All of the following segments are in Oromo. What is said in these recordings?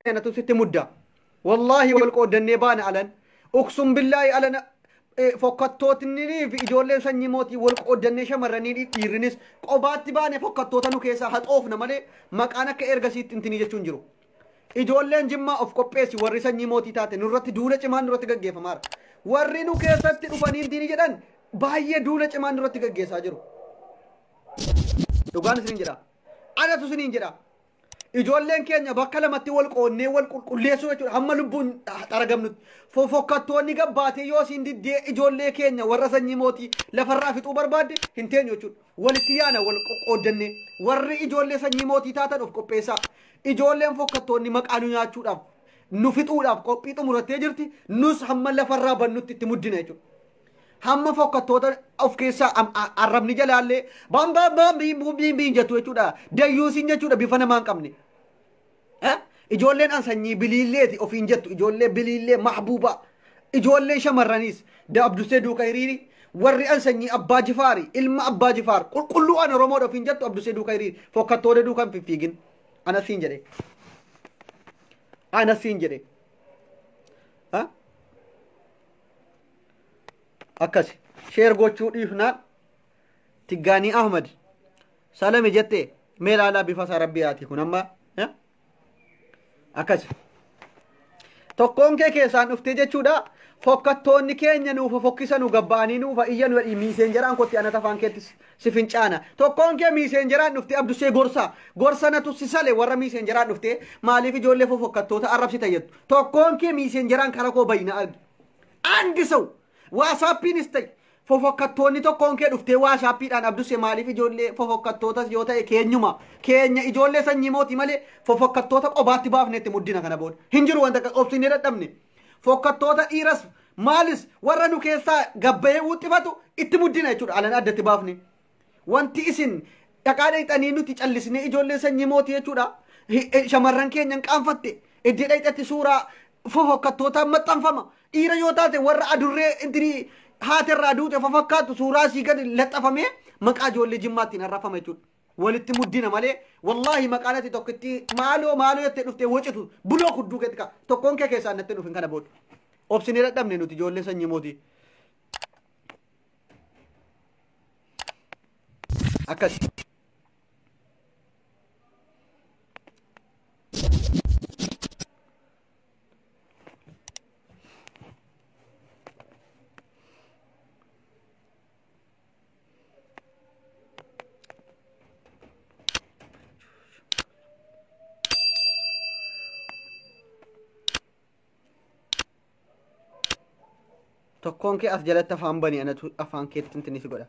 Anatu sitti mudda. Wallaahi wal qooddannee baana alan. Uksum billaahi alana fokkattootni fi ijoolleen sanyii mootii wal qooddannee shamarranii dhiirrinis qobaatti baane fokkattoota nu keessaa haxoofna malee maqaan akka ergasiitti intinii jechuun jiru. Ijoolleen Jimmaa of qopheessi, warri sanyii mootii taate nurratti duula cimaan nurratti gaggeeffamaara. Warri nu keessatti dhufanii intinii jedhan baay'ee duula cimaan nurratti gaggeessaa jiru. Dhugaan isiniin jedha. Anatu isiniin jedha. Ijoolleen keenya bakka lamatti wal qoonnee wal qulqulleessuu jechuudha hamma lubbuun xaragamnutti. Fofokkattoonni gabbaatee yoo isiin diddee ijoollee keenya warra sanyii mootii lafarraa fixuu barbaadde hin teenyu jechuudha. Walitti yaana wal qoqqooddannee warri ijoollee sanyii mootii taatan of qopheessaa. Ijoolleen fokkattoonni maqaa nu nyaachuudhaaf nu fixuudhaaf qophii xumurattee jirti, nus hamma lafarraa bannutti itti muddina jechuudha. Hamma fokkattoota of keessaa arrabni jalaallee bam bam bam biin buun biin biin jettu jechuudha. Dayyuusiin jechuudha bifa namaa hin qabne. Ijoolleen an sanyii biliilleeti ofiin jettu, ijoollee biliillee mahbuuba, ijoolleen shamarraniis da Abdusee duuka hiriiri, warri an sanyii Abbaa Jifaari, ilma Abbaa Jifaar qulqulluu an Oromoodha ofiin jettu Abdusee duuka hiriiri, fokkattoota duuka hin fiffiigin. Ana siin jedhe. Ana siin jedhe. Akkasi. Sheer gochuu dhiifnaan Tiggaanii Ahmad Salame jette mee ilaalaa bifa isaa rabbii haati kun amma akkasi. Tokkoon kee keessaan dhuftee jechuudha. Fokkattoonni keenya nuufa fokkisa nu gabba'anii nuufa iyya nu miiseenjaraan kotti anata afaan keetti si fincaana. Tokkoon kee miiseenjaraan dhuftee Abdusee gorsa. Gorsa natu si sale warra miiseenjaraan dhuftee maaliif ijoollee fofokkattoota arrabsita jettu. Tokkoon kee miiseenjaraan kara koo bayina argi. Andi saw waasaappiinis ta'e fofokkattoonni tokkoon kee dhuftee waasaappiidhaan Abdusee maaliif ijoollee fofokkattoota yoo ta'e keenyuma keenya ijoollee sanyii mootii malee fofokkattoota qobaatti baafneetti muddina kana booda. Hin jiru wanta obsinee dadhabne. Fokkattoota dhiiras maalis warra nu keessaa gabbayee wuxxifatu itti muddina jechuudha alan addatti baafne. Wanti isin dhaqaa dhayxanii nuti callisnee ijoollee sanyii mootii jechuudha. Shamarran keenya hin qaanfatte iddoo dhayxatti suuraa fofokkattoota maxxanfama. Dhiira yoo taate warra adurree intini haaterraa duute fofokkaatu suuraa asii gadi laxxafamee maqaa ijoollee Jimmaattiin arrafama jechuudha. Walitti muddina malee wallaahi maqaan ati tokkitti maaloo maaloo jettee dhuftee wacitu buloo kudduu keetti ka'a. Tokkoon kee keessaa natti dhufin kana booda. Obsinee dadhabne nuti ijoollee sanyii mootii. Akkasi. Tokkoon kee as jalatti afaan bani, anatu afaan keetti intini si godha.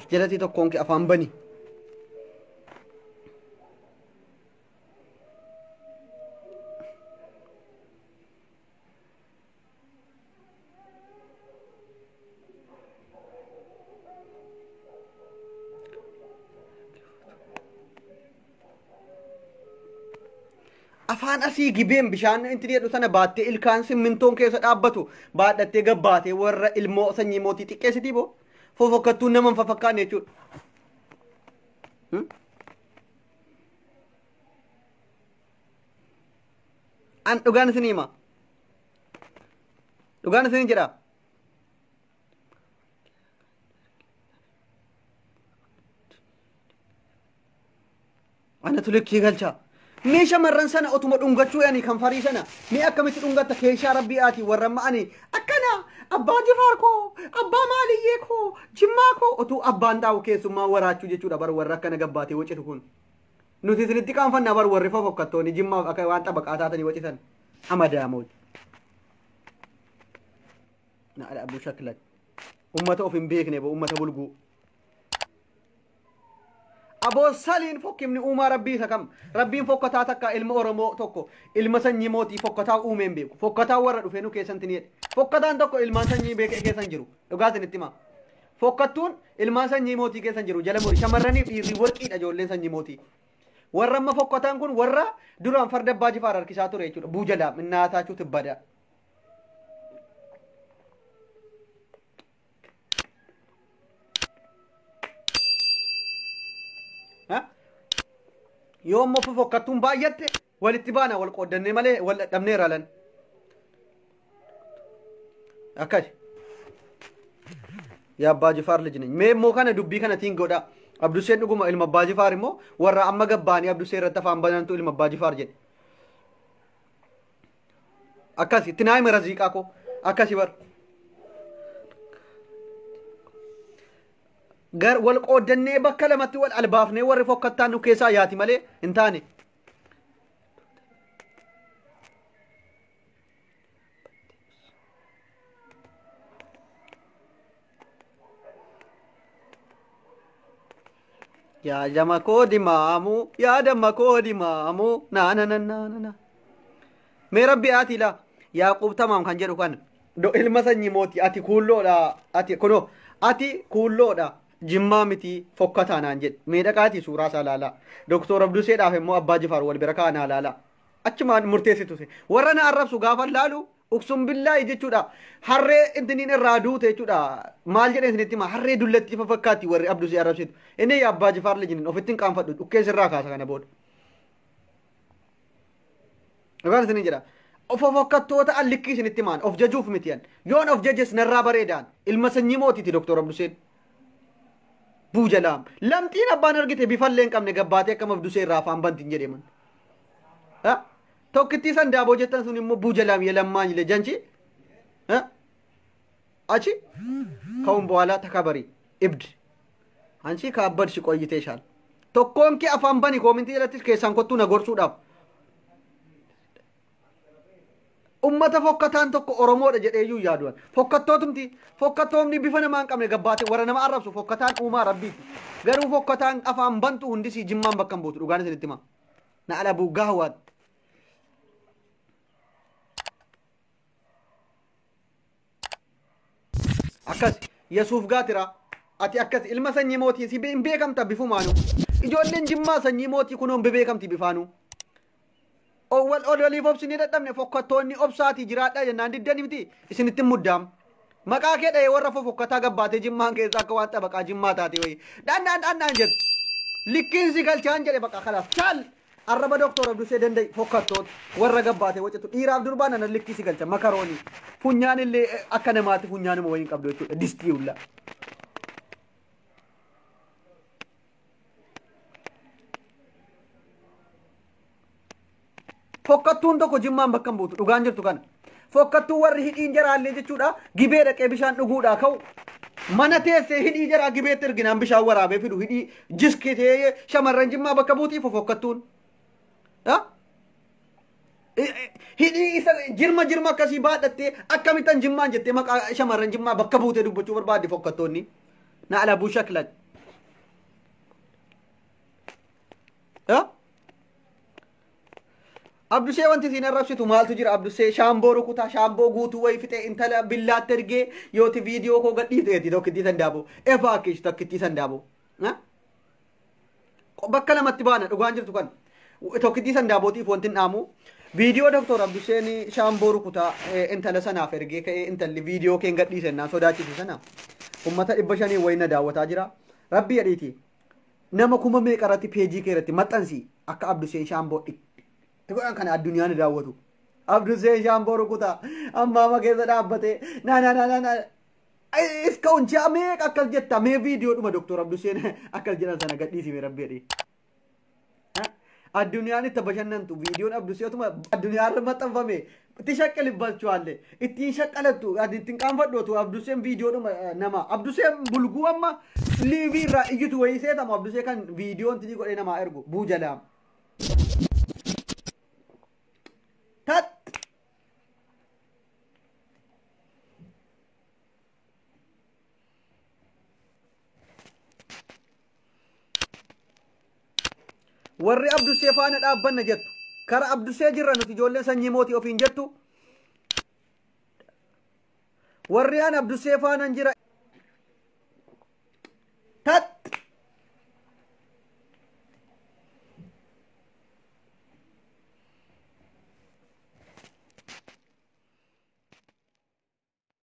As jalatti tokkoon kee afaan bani. Afaan asii gibeen bishaan intini jedhu sana baattee ilkaan simmintoon keessa dhaabbatu baadhattee gabbaatee warra ilmoo sanyii mootii xiqqeessitii boo fofokkattuu nama hin fafakkaanne jechuudha. An dhugaan isinii hima. Dhugaan isinii jedha. Anatu likkii galcha. Mee shamarran sana otuma dhungachuu ani kan farii sana mee akkamitti dhungatta keeshaa rabbii ati warra amma ani akkana abbaa Jifaar koo abbaa maaliyyee koo Jimmaa koo otuu abbaan taa'u keessummaa waraachuu jechuudha bar warra akkana gabbaatee wacitu kun. Nuti isinitti qaanfannaa bar warri fofokkattoonni Jimmaaf akka waan xabaqaa taatanii wacitan amadaamooti. Na abu shaklak. Ummata of hin beekne bo ummata bulguu. Aboo saliin fokkimni uumaa rabbii isa kam? Rabbiin fokkataa takka ilma Oromoo tokko ilma sanyii mootii fokkataa uumee hin beeku. Fokkataa warra dhufee nu keessanti ni jedhe. Fokkataan tokko ilmaan sanyii beekee keessa hin jiru. Dhugaa isinitti himaa. Fokkattuun ilmaan sanyii mootii keessa hin jiru. Jala muri shamarraniif dhiirri warqiidha ijoolleen sanyii mootii. Warra amma fokkataan kun warra duraan farda Abbaa Jifaar harkisaa ture jechuudha. Buujalaa minnaataachuu tibbada. Yoo immoo fofokkattuun baay'atte Walitti baana wal qooddannee malee wal dadhabneera lan. Akkas. Yaa Abbaa Jifaar lij nany. Mee immoo kana dubbii kana tiin godhaa. Abduseen dhuguma ilma Abbaa Jifaar immoo warra amma gabbaanii Abdusee irratti afaan banantu ilma Abbaa Jifaar jedhe. Akkasi itti naa hime raziiqaa koo. Akkasi bar. Gar wal qooddannee bakka lamatti wal albaafnee warri fokkattaan nu keessaa yaati malee hin taane. Yaa jama koo dimaamu yaa damma koo dimaamu naa na na na na na. Mee rabbi ati laa Yaaqub tamaam kan jedhu kana do ilma sanyii mootii ati kuulloodha ati kunoo ati kuulloodha jimmaa miti fokkataa naan jedhe mee dhaqaatii suuraa isaa laalaa Doktor Abduseedhaaf immoo Abbaa Jifaar wal bira kaa'aa naa laalaa achumaan murteessitu se warra na arrabsu gaafan laalu uksum billaahi jechuudha harree intiniin irraa duute jechuudha maal jedheen isinitti hima harree dullattii fafakkaatti warri Abdusee arrabsitu inni yaa Abbaa Jifaar lijinin ofitti hin qaanfadhu dhukkee sirraa kaasa kana booda. Dhugaan isiniin jedha. Of fokkattoota an likkii isinitti himaan of jajuuf miti an. Yoon of jajes narraa bareedaan ilma sanyii mootiiti Doktor Abduseen. Buujalaam. Lamxiin abbaan argite bifallee hin qabne gabbaatee akkam Abdusee irraa afaan banti hin jedhe man. Ha? Tokkittii san daaboo jettan sun immoo buujalaam yelammaan jile janchi. Ha? Achi ka'uun boo'alaa takabari ibd. Anchi kaabbadshi qoyyitee shaal. Tokkoon kee afaan bani koomintii jalattis keessaan kottuu na gorsuudhaaf. Ummata fokkataan tokko Oromoodha jedhee iyyuu yaaduan. Fokkattootumti fokkattoomni bifa namaa hin qabne gabbaate warra nama arrabsu fokkataan uumaa rabbiiti. Garuu fokkataan afaan bantu hundisii jimmaan bakka hin buutu dhugaan isinitti hima. Na alabuu gaahwaat. Akkas Yasuuf Gaatira ati akkas ilma sanyii mootii si hin beekamta bifumaanu. Ijoolleen jimmaa sanyii mootii kunoon bebeekamti bifaanu. Wal ololiif obsinee dadhabne fokkattoonni obsaatii jiraadhaa jennaan diddani miti isinitti hin muddaam. Maqaa kee dha'ee warra fofokkataa gabbaatee jimmaan keessa akka waan xabaqaa jimmaa taate wayii. Dhandhaan dhandhaan jettu. Likkiin si galchaan jedhe bakka kalaas. Chaal! Arraba Doktor Abdusee danda'i fokkattoota warra gabbaate wacitu dhiiraaf durbaa nana likkii si galcha makaroonii. Funyaan illee akka namaatti funyaanuma wayii hin qabdu jechuudha distii hullaa. Fokkattuun tokko jimmaan bakka hin buutu dhugaan jirtu kana. Fokkattuu warri hidhiin jaraallee jechuudha gibee dhaqee bishaan dhuguudhaa ka'u mana teessee hidhii jaraa gibeetti erginaan bishaan waraabee fidu hidhii jiskitee shamarran jimmaa bakka buutii fofokkattuun. Hidhii isa jirma jirma akkasii baadhattee akkamittan jimmaan jettee maqaa shamarran jimmaa bakka buutee dubbachuu barbaadde fokkattoonni. Na alabuu shaklan. Abdusee wanti isiin arrabsitu maaltu jira Abdusee shaamboo rukutaa shaamboo guutuu wayii fixee intala billaatti ergee yooti viidiyoo koo gadhiifteeti tokkittii san daaboo efaakish tokkittii san daaboo bakka lamatti baana dhugaan jirtu kan tokkittii san daabootiif wanti hin dhaamu viidiyoo doktor Abduseen shaamboo rukutaa intala sanaaf ergee ka'ee intalli viidiyoo keen gadhiise naan sodaachise sana ummata 500 wayii na daawwataa jira rabbi jedhiiti nama kuma meeqa irratti peejii kee irratti maxxansi akka Abduseen shaamboo itti godhan kana addunyaan daawwatu. Abduseen shaamboo rukuta ammaama keessa dhaabbatee na na na na na iska unjaa meeqa akkas jetta mee viidiyoo dhuma doktor Abduseen akkas jedhan sana gadhiisi mee rabbi jedhee. Addunyaan itti bashannantu viidiyoon Abdusee otuma addunyaarra maxxanfame itti shaqqalibbachuwaalle ittiin shaqqalattu ati ittiin qaanfadhootu Abduseen viidiyoodhuma nama Abduseen bulguu amma liivii irraa iyyitu wayii seetamu Abdusee kan viidiyoon tinii godhee namaa ergu buujalaam. Tat. Warri Abdusee faana dhaabbanna jettu kara Abdusee jirra nuti ijoolleen sanyii mootii ofiin jettu warri an Abdusee faanan jira